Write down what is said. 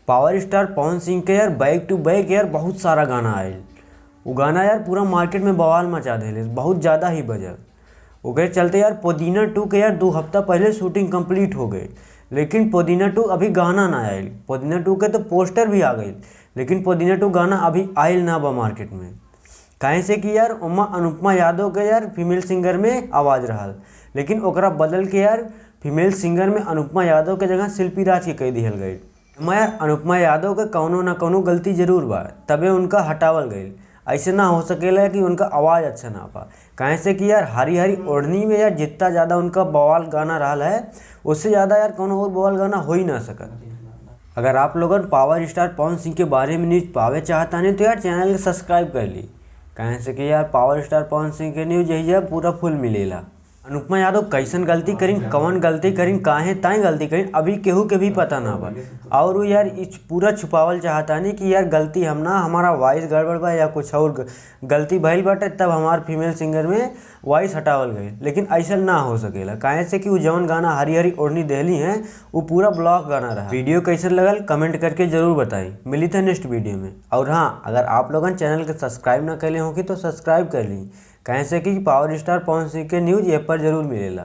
Power star Pawan Singh के यार bank two bank यार बहुत सारा गाना आयल। वो गाना यार पूरा मार्केट में बवाल मचा देले, बहुत ज़्यादा ही बजल। ओकरे चलते यार पुदीना 2 के यार 2 हफ्ता पहले शूटिंग कंप्लीट हो गई, लेकिन पुदीना 2 अभी गाना ना आयल। पुदीना 2 के तो पोस्टर भी आ गई, लेकिन पुदीना 2 गाना अभी आयल ना बा मार्केट में। काहे से कि यार उमा अनुपमा यादव के यार फीमेल सिंगर में आवाज़ रहा, लेकिन ओकरा बदल के यार फीमेल सिंगर में अनुपमा यादव के जगह शिल्पी राज के कह दिहल गई। यार अनुपमा यादव के कौनो ना कौनो गलती जरूर बा, तबे उनका हटावल गई। ऐसे ना हो सकेला कि उनका आवाज़ अच्छा ना पा। काहे से कि यार हरी हरी ओढ़नी में यार जितना ज़्यादा उनका बवाल गाना रहा है, उससे ज़्यादा यार कौनो और बवाल गाना हो ही ना सकत। अगर आप लोगन पावर स्टार पवन सिंह के बारे में न्यूज़ पावे चाहता नहीं तो यार चैनल के सब्सक्राइब कर ली। काहे से कि यार पावर स्टार पवन सिंह के न्यूज़ यही है पूरा फुल मिलेला। अनुपमा यादव कैसन गलती करीन, कौन गलती करीन, काहे ताई गलती करीन, अभी केहू के भी पता ना बा। और वो यार इस पूरा छुपावल चाहता नहीं कि यार गलती हम ना, हमारा वॉइस गड़बड़ बा या कुछ और गलती भइल बाटे तब हमार फीमेल सिंगर में वॉइस हटावल गई, लेकिन ऐसा ना हो सकेला। काहे से कि वो जौन गाना हरी हरी ओढ़नी देहली हैं वो पूरा ब्लॉक गाना रहा। वीडियो कैसे लगल कमेंट करके ज़रूर बताई। मिली था नेक्स्ट वीडियो में। और हाँ, अगर आप लोगन चैनल के सब्सक्राइब ना कैले हों तो सब्सक्राइब कर ली। काहे से कि पावर स्टार पवन सिंह के न्यूज़ ऐप पर जरूर मिलेला।